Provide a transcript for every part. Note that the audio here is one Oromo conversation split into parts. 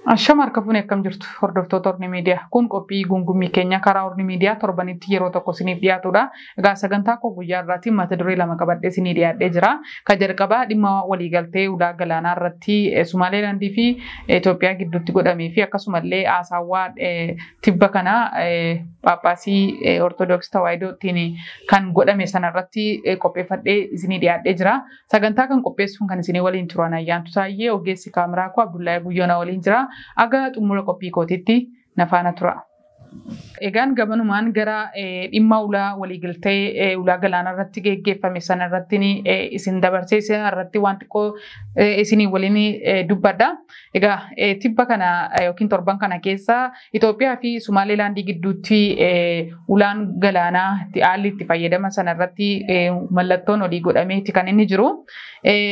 Ashama harka fuunee akkam jirtu hordoftoota Orni Miidiyaa. Kun qophii gungummii keenya karaa Orni Miidiyaa torbanitti yeroo tokko isiniif dhiyaatudha. Egaa sagantaa koo guyyaa irraatiin mata duree lama qabadhee isinii dhiyaadhee jira. Kan jalqabaa dhimma waliigaltee ulaa galaanaa irratti Sumaaleelaandii fi Itoophiyaa gidduutti godhamee fi akkasumallee haasaawwaa tibba kana Phaaphaasii Ortodoksii Tawaahidootiin kan godhame sanarratti qopheeffadhee isinii dhiyaadhee jira. Sagantaa kan qopheessuun kan isinii waliin turan Ayyaantu Taayyee, ogeessi kaameraa koo Abdullaahii Guyyoonaa waliin jira. Aga xumura qophii kootiitti na faana tura. Egaan gabanumaan gara dhimma ulaa waliigaltee ulaa galaanaa irratti geggeeffame sana irratti isin dabarsee isin irratti waan xiqqoo isinii waliin dubbadha. Egaa tibba kana yookiin torban kana keessa Itoophiyaa fi Sumaaleelaandii gidduutti ulaan galaanaa haalli itti fayyadama sana irratti mallattoon olii godhameeti kan inni jiru.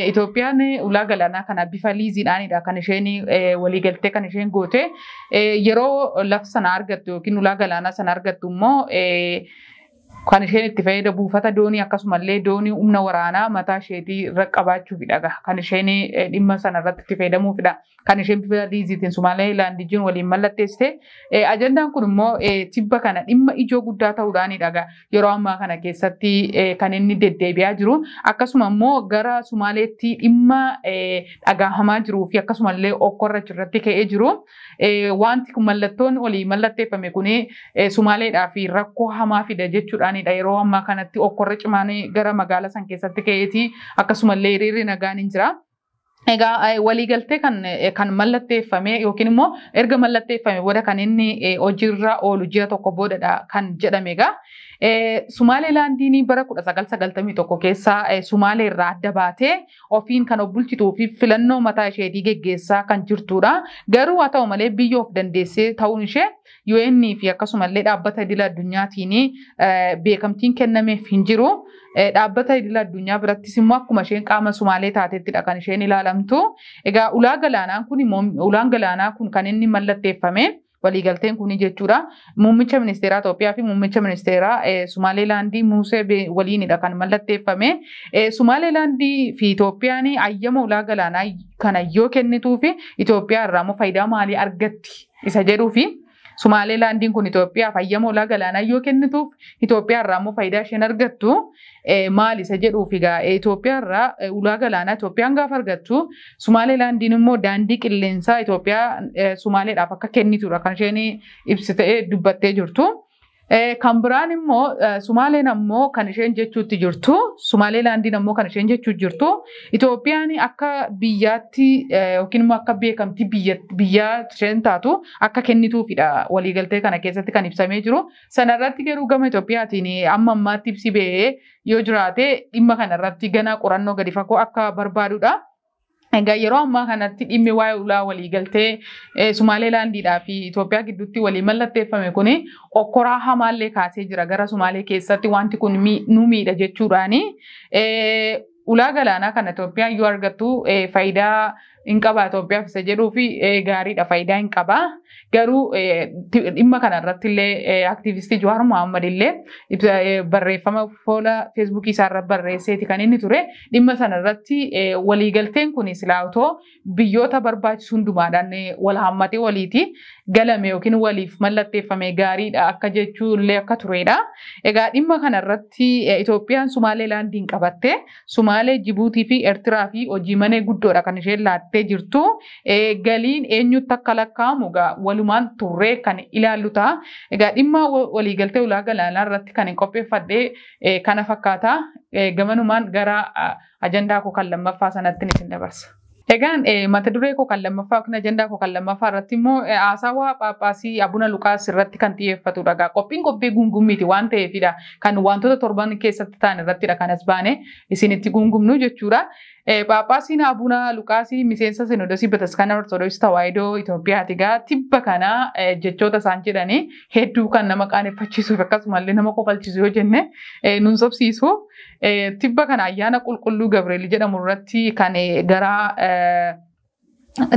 Itoophiyaan ulaa galaanaa kana bifa liiziidhaanidha kan isheen waliigaltee kan isheen goote. Yeroo lafa sana argattu yookiin ulaa galaanaa sana argattu immoo kan isheen itti fayyadamu buufata doonii akkasumallee doonii humna waraanaa mataa isheetii irra qabaachuufidha. Kan isheen dhimma sana irratti itti fayyadamuufidha. Kan isheen bifa liiziitiin Sumaaleelaandiin waliin mallatteessite. Ajandaan kun immoo tibba kana dhimma ijoo guddaa ta'uudhaanidha. Yeroo ammaa kana keessatti kan inni deddeebi'aa jiru. Akkasuma immoo gara Sumaaleetti dhimma dhagahamaa jiruu fi akkasumallee okkorra irratti ka'ee jiru. Wanti kun mallattoon walii mallatteeffame kun Sumaaleedhaa fi rakkoo hamaa fida jechuudhaanidha. Yeroo ammaa kanatti okkorra cimaan gara magaalaa san keessatti ka'eeti akkasumallee hiriirri nagaan hin jira. Egaa waliigaltee kan mallatteeffame yookiin immoo erga mallatteeffame booda kan inni hojiirra oolu ji'a tokko boodadha kan jedhame egaa. Sumaaleelaandiin bara 1991 keessa Sumaalee irraa adda baatee ofiin kan of bulchituu fi filannoo mataa isheetii geggeessaa kan jirtudha. Garuu haa ta'u malee biyya of dandeessee ta'uun ishee UN fi akkasumallee dhaabbata idil addunyaatiin beekamtiin kennameef hin jiru. Dhaabbata idil addunyaa birattis immoo akkuma isheen qaama Sumaalee taatettidha kan isheen ilaalamtu. Egaa ulaa galaanaa kun immoo ulaan galaanaa kun kan inni mallatteeffame waliigalteen kun jechuudha. Muummicha ministeeraa Itoophiyaa fi muummicha ministeeraa Sumaaleelaandii Muusee waliinidha kan mallatteeffame. Sumaaleelaandii fi Itoophiyaan hayyama ulaa galaanaa kana yoo kennituu fi Itoophiyaa irraa immoo faayidaa maalii argatti isa jedhuu fi Sumaaleelaandiin kun Itoophiyaaf hayyama ulaa galaanaa yoo kennituuf Itoophiyaa irraa immoo faayidaa isheen argattu maali isa jedhuuf egaa Itoophiyaa irraa ulaa galaanaa Itoophiyaan gaafa argattu Sumaaleelaandiin immoo daandii qilleensaa Itoophiyaa Sumaaleedhaaf akka kennitudha kan isheen ibsitee dubbattee jirtu. Kan biraan immoo Sumaaleen ammoo kan isheen jechuutti jirtu Sumaaleelaandiin ammoo kan isheen jechuutti jirtu Itoophiyaan akka biyyaatti yookiin immoo akka beekamtii biyyaa isheen taatu akka kennituufidha waliigaltee kana keessatti kan ibsamee jiru. Sanarratti garuu gama Itoophiyaatiin amma ammaatti ibsi ba'ee yoo jiraate dhimma kanarratti gana qorannoo gadi fagoo akka barbaadudha. Egaa yeroo ammaa kanatti dhimmi waa'ee ulaa waliigaltee Sumaaleelaandiidhaa fi Itoophiyaa gidduutti walii mallatteeffame kun okkoraa hamaallee kaasee jira gara Sumaalee keessatti wanti kun nu miidha jechuudhaani. Ulaa galaanaa kana Itoophiyaan yoo argattu faayidaa hin qaba Itoophiyaaf isa jedhuu fi gaariidha faayidaa hin qaba. Garuu dhimma kana irratti illee aktiivistii Jawaar Mohaammed illee barreeffama fuula feesbuukii isaa irra barreesseeti kan inni ture. Dhimma sana irratti waliigalteen kun silaa otoo biyyoota barbaachisu hundumaadhaan wal haammatee waliiti galame yookiin waliif mallatteeffame gaariidha akka jechuu illee akka turedha. Egaa dhimma kana irratti Itoophiyaan Sumaaleelaandiin qabattee Sumaalee, Jibuutii fi Eertiraa fi hojii manee guddoodha kan isheen laattee jirtu. Galiin eenyutti akka lakkaa'amu egaa walumaan turree kan ilaallu ta'a. Egaa dhimma waliigaltee ulaa galaanaa irratti kan qopheeffadhee kana fakkaata. Gamanumaan gara ajandaa koo kan lammaffaa sanatti isin dabarsa. Egaan mata duree koo kan lammaffaa yookiin ajandaa koo kan lammaffaa irratti immoo haasawaa Phaaphaasii Abuna Luqaas irratti kan xiyyeeffatudha. Egaa qophiin qophii gungummiiti waan ta'eefidha. Kan wantoota torban keessatti ta'an irrattidha kan as baane isinitti gungumnu jechuudha. Phaaphaasiin Abuna Luqaasii miseensa Sinoodosii Bataskaana Ortodoksii Tawaahidoo Itoophiyaati. Egaa tibba kana jechoota isaan jedhanii hedduu kan nama qaaneffachiisuuf akkasumallee nama kofalchiisu yoo jenne nun sobsiisu. Tibba kana ayyaana qulqulluu Gabriel jedhamu irratti kan gara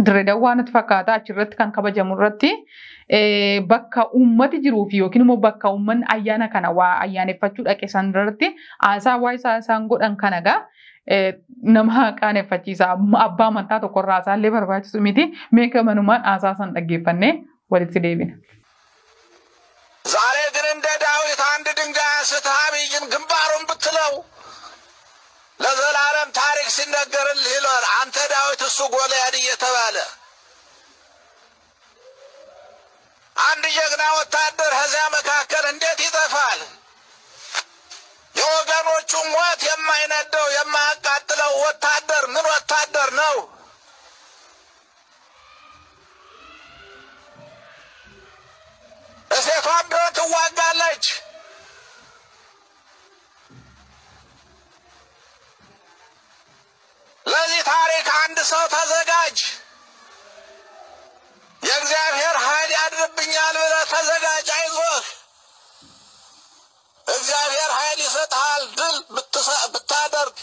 Dirree Dawaa natti fakkaata achirratti kan kabajamu irratti bakka uummati jiruu fi yookiin immoo bakka uummanni ayyaana kana waa ayyaaneffachuu dhaqe san irratti haasaa waa isaan godhan kana egaa Nama qaaneffachiisa. Abbaa amantaa tokkorraa haasaallee barbaachisu miti. Mee gamanumaan haasaa san dhaggeeffannee walitti deebina. ዛሬ ግን እንደ ዳዊት አንድ ድንጋይ አንስተህ አብይን ግንባሩን ብትለው ለዘላለም ታሪክ ሲነገርልህ ይኖር። አንተ ዳዊት እሱ ጎልያድ እየተባለ አንድ ጀግና ወታደር ከዚያ መካከል እንዴት ይጠፋል? የወገኖቹ ሞት የማይነደው የማያቃጥለው ወታደር ምን ወታደር ነው? እሴቷም ቢሆን ትዋጋለች። ለዚህ ታሪክ አንድ ሰው ተዘጋጅ። የእግዚአብሔር ኃይል ያድርብኛል ብለህ ተዘጋጅ። አይዞህ፣ እግዚአብሔር ኃይል ይሰጥሃል። ድል ብታደርግ፣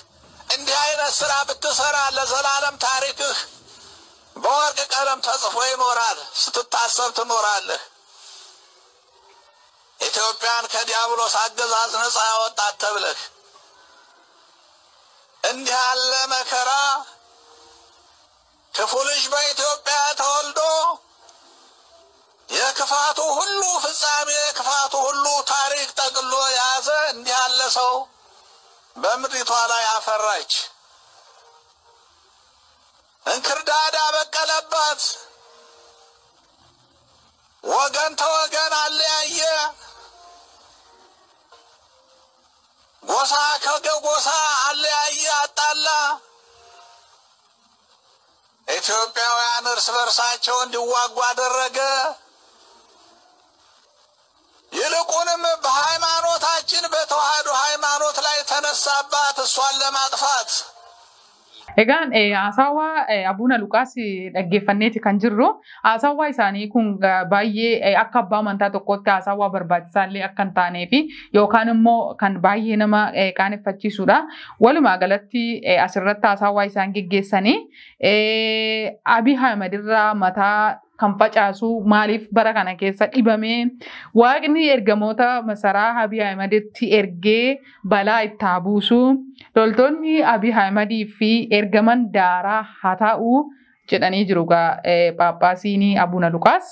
እንዲህ አይነት ስራ ብትሰራ ለዘላለም ታሪክህ በወርቅ ቀለም ተጽፎ ይኖራል። ስትታሰብ ትኖራለህ። ኢትዮጵያን ከዲያብሎስ አገዛዝ ነፃ ያወጣት ተብለህ እንዲህ ያለ መከራ ክፉ ልጅ በኢትዮጵያ ተወልዶ የክፋቱ ሁሉ ፍጻሜ የክፋቱ ሁሉ ታሪክ ጠቅሎ የያዘ እንዲህ ያለ ሰው በምድሪቷ ላይ አፈራች። እንክርዳድ አበቀለባት። ወገን ተወገን አለያየ። ጎሳ ከጎሳ አለያየ፣ አጣላ። ኢትዮጵያውያን እርስ በርሳቸው እንዲዋጉ አደረገ። ይልቁንም በሃይማኖታችን በተዋህዶ ሃይማኖት ላይ ተነሳባት እሷን ለማጥፋት። Egaan haasawaa Abuuna Luqaas dhaggeeffanneeti kan jirru. Haasawaa isaanii kun baay'ee akka abbaa amantaa tokkootti haasawaa barbaachisaa akka hin taanee fi yookaan immoo kan baay'ee nama qaaneffachiisudha. Walumaa galatti asirratti haasawaa isaan geggeessanii Abiy Ahmed irraa mataa kan facaasu maaliif bara kana keessa dhibamee waaqni ergamoota masaraa Abiy Ahmeditti ergee balaa itti haa buusu, loltoonni Abiy Ahmedii fi ergaman daaraa haa ta'u jedhanii jiru Phaaphaasiin Abuuna Luqaas.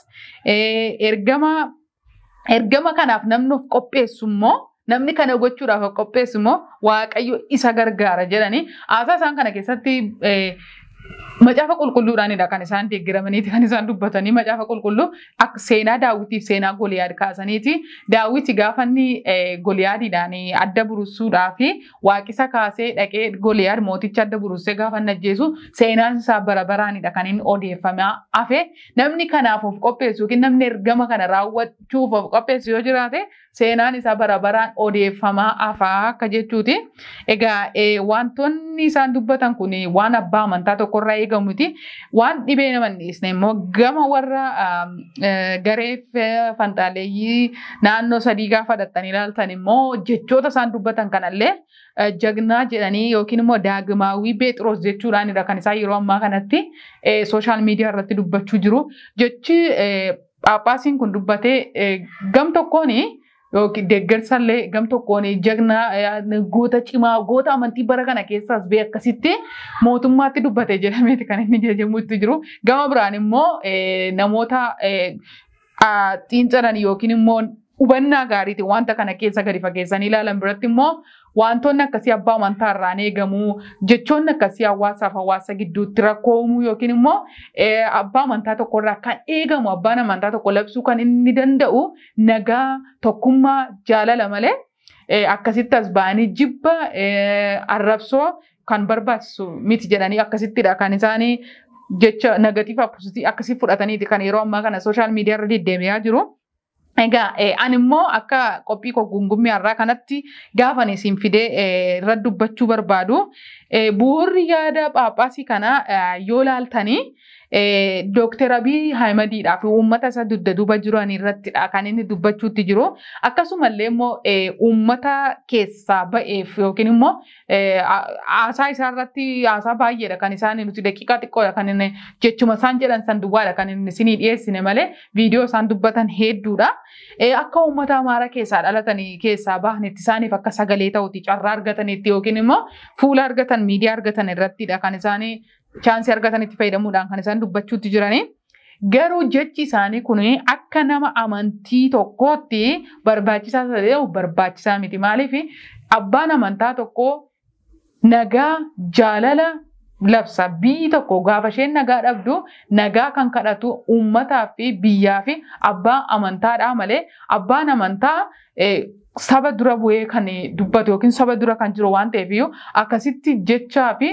Ergama kanaaf namni of qopheessu immoo, namni kana gochuudhaaf of qopheessu immoo Waaqayyo isa gargaara jedhanii haasaa isaan kana keessatti macaafa qulqulluudhaanidha kan isaan deeggaramaniiti kan isaan dubbatanii. Macaafa qulqulluu akka seenaa Daawitiif seenaa Goliyaad kaasaniiti. Daawiti gaafa inni Goliyaadiidhaan adda burusuudhaaf waaqisa kaasee dhaqee Goliyaad mooticha adda burussee gaafa inni ajjeesu seenaan isaa bara baraanidha kan inni odeeffamaa hafe. Namni kanaaf of qopheessu yookiin namni ergama kana raawwachuuf of qopheessu yoo jiraate seenaan isaa bara baraan odeeffamaa hafaa akka jechuuti. Egaa wantoonni isaan dubbatan kun waan abbaa amantaa tokkorraa eegamu miti. Waan dhibee nama hin dhiisne immoo gama warra garee fanxaaleeyyii naannoo sadii gaafa dhaqxanii ilaaltan immoo jechoota isaan dubbatan kanallee jagnaa jedhanii yookiin immoo Daagimaawii Beexiroos jechuudhaanidha kan isaan yeroo ammaa kanatti sooshaal miidiyaa irratti dubbachuu jiru. Jechi Phaaphaasiin kun dubbatee gam tokkoon yookiin deeggarsallee, gam tokkoon jagnaa, goota cimaa, goota amantii bara kana keessaas bee akkasitti mootummaatti dubbate jedhameeti kan inni jajamuutti jiru. Gama biraan immoo namoota xiinxalan yookiin immoo hubannaa gaariitiin wanta kana keessa gadi fageessanii ilaalan biratti immoo wantoonni akkasii abbaa amantaa irraan eegamuu, jechoonni akkasii hawaasaaf hawaasa gidduutti rakkoo uumuu yookiin immoo abbaa amantaa tokko irraa kan eegamu, abbaan amantaa tokko labsuu kan inni danda'u nagaa, tokkummaa, jaalala malee akkasitti as ba'anii jibba, arrabsoo kan barbaachisu miti jedhanii akkasittidha kan isaanii jecha negatiivaa pozitiivii akkasii fudhataniiti kan yeroo ammaa kana sooshaal miidiyaa irra deddeebi'aa jiru. Egaa ani immoo akka qophii koo gungummii har'aa kanatti gaafan isin fidee irra dubbachuu barbaadu, bu'uurri yaada Phaaphaasii kana yoo laaltanii Dookter Abiy Ahimadiidhaa fi uummata isa dugda duuba jiran irrattidha kan inni dubbachuutti jiru. Akkasumallee immoo uummata keessaa ba'eef yookiin immoo haasaa isaa irratti haasaa baay'eedha kan isaan nuti daqiiqaa xiqqoodha kan inni jechuma isaan jedhan san duwwaadha kan inni isinii dhiyeessine malee viidiyoo isaan dubbatan hedduudha. Akka uummata Amaaraa keessaa dhalatanii keessaa bahanitti isaaniif akka sagalee ta'utti carraa argatanitti yookiin immoo fuula argatan miidiyaa argatan irrattidha kan isaanii chaansii argatanitti fayyadamuudhaan kan isaan dubbachuutti jiranii. Garuu jechi isaanii kun akka nama amantii tokkootti barbaachisaa ta'e barbaachisaa miti. Maaliif abbaan amantaa tokko nagaa jaalala labsa. Biyyi tokko gaafa isheen nagaa dhabdu nagaa kan kadhatu uummataa fi biyyaa fi abbaa amantaadhaa malee abbaan amantaa saba dura bu'ee kan dubbatu yookiin saba dura kan jiru waan ta'eef iyyuu akkasitti jechaa fi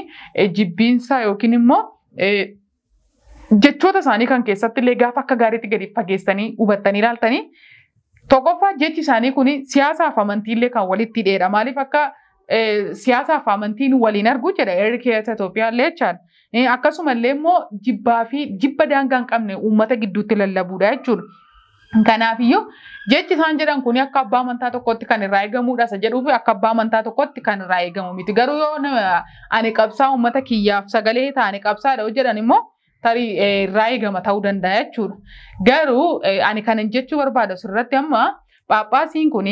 jibbiinsa yookiin immoo jechoota isaanii kan keessatti illee gaafa akka gaariitti gadi fageessanii hubattanii ilaaltanii tokkoffaa jechi isaanii kun siyaasaaf amantii illee kan walitti hidheedha. Maaliif akka siyaasaaf amantiin waliin argu jedha Eerikeeta Itoophiyaa illee jechaadha. Akkasumallee immoo jibbaa fi jibba daangaa hin qabne uummata gidduutti lallabuudha jechuudha. Kanaafiyyuu jechi isaan jedhan kun akka abbaa amantaa tokkotti kan irraa eegamudha isa jedhuu fi akka abbaa amantaa tokkotti kan irraa eegamu miti. Garuu yoo ani qabsaa uummata kiyyaaf sagalee ta'ani qabsaadha jedhan immoo tarii irraa eegama ta'uu danda'a jechuudha. Garuu ani kanan jechuu barbaadu asirratti amma Phaaphaasiin kun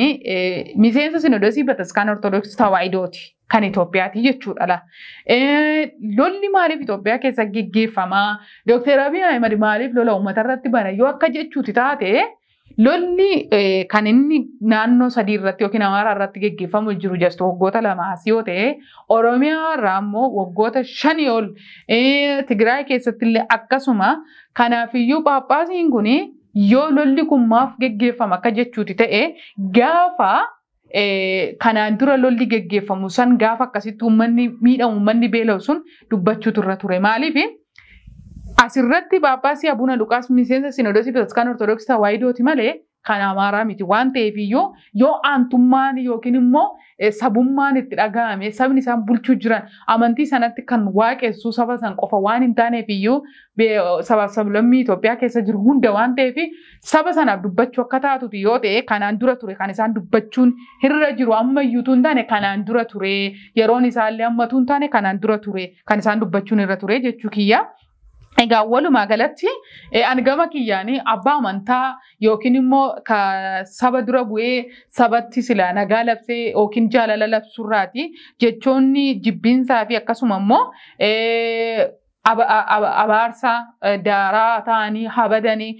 miseensa Sinoodosii Bataskaana Ortodoksii Tawaahidooti kan Itoophiyaati jechuudha. Lolli maaliif Itoophiyaa keessa geggeeffamaa? Dookter Abiy Ahimad maaliif lola uummata irratti bana? Yoo akka jechuuti taate lolli kan inni naannoo sadii irratti yookiin Amaaraa irratti geggeeffamu jiru jestu waggoota 2 as yoo ta'e Oromiyaa irraa immoo waggoota 5 ol Tigraay keessatti illee akkasuma. Kanaafiyyuu Phaaphaasiin kun yoo lolli kun maaf geggeeffama akka jechuuti ta'e gaafa kanaan dura lolli geggeeffamu san gaafa akkasitti uummanni miidhamu uummanni beela'u sun dubbachuutu irra ture. Maaliif asirratti Phaaphaasii Abuna Luqaas miseensa Sinoodosii Bataskaana Ortodoksii Tawaahidooti malee kan Amaaraa miti waan ta'eef iyyuu yoo aantummaan yookiin immoo sabummaan itti dhaga'ame sabni isaan bulchuu jiran amantii sanatti kan waaqessu saba san qofa waan hin taaneef iyyuu sabaaf sablammii Itoophiyaa keessa jiru hunda waan ta'eef saba sanaaf dubbachuu akka taatuti yoo ta'e kanaan dura ture kan isaan dubbachuun irra jiru ammayyuutu hin taane kanaan dura ture yeroon isaallee ammatu hin taane kanaan dura ture kan isaan dubbachuun irra ture jechuu kiyya. Egaa walumaa galatti ani gama kiyyaanii abbaa amantaa yookiin immoo saba dura bu'ee sabatti sila nagaa labsee yookiin jaalala labsurraati jechoonni jibbiinsaa fi akkasuma immoo abaarsa daaraa ta'anii habadanii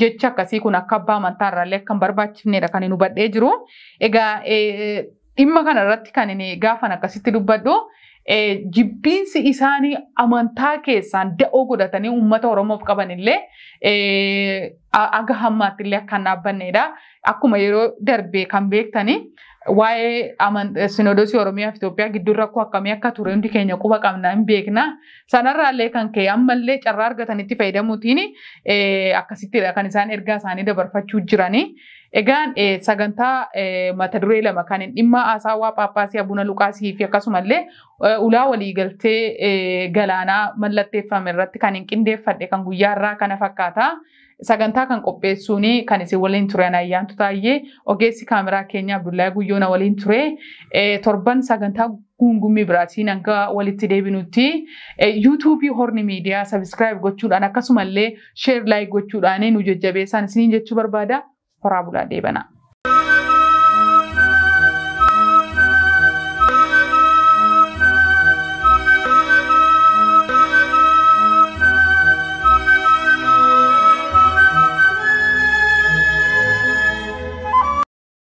jecha akkasii kun akka abbaa amantaa irraallee akka hin barbaachifnedha kan hin hubadhee jiru. Egaa dhimma kana irratti kan inni gaafan akkasitti dubbadhu. Jibbiinsi isaanii amantaa keessaan da'oo godhatanii uummata Oromoof qaban illee aga hammaatti illee akka hin dhaabbannedha. Akkuma yeroo darbe kan beektanii waa'ee Sinoodosii Oromiyaa fi Itoophiyaa gidduu rakkoo akkamii akka ture hundi keenya quba qabna hin beekna. Sanarraallee kan ka'e ammallee carraa argatanitti fayyadamuutiin akkasittidha kan isaan ergaa isaanii dabarfachuu jiranii. Egaan sagantaa mata duree lama kan dhimma haasawaa Phaaphaasii Abuna Luqaasii fi akkasumallee ulaa waliigaltee galaanaa mallatteeffame irratti kan hin qindeeffadhe kan guyyaa irraa kana fakkaata. Sagantaa kan qopheessuun kan isin waliin ture Ayyaantu Taayyee ogeessi kaameraa keenya Abdullahi Guyyoona waliin ture. Torban sagantaa guungummii biraatiin hanga walitti deebinutti yuutuubii Horni Miidiyaa sabiskiraayib gochuudhaan akkasumallee sheer laayik gochuudhaan nu jajjabeessaan isiniin jechuu barbaada. Horaa bulaa deebanaa.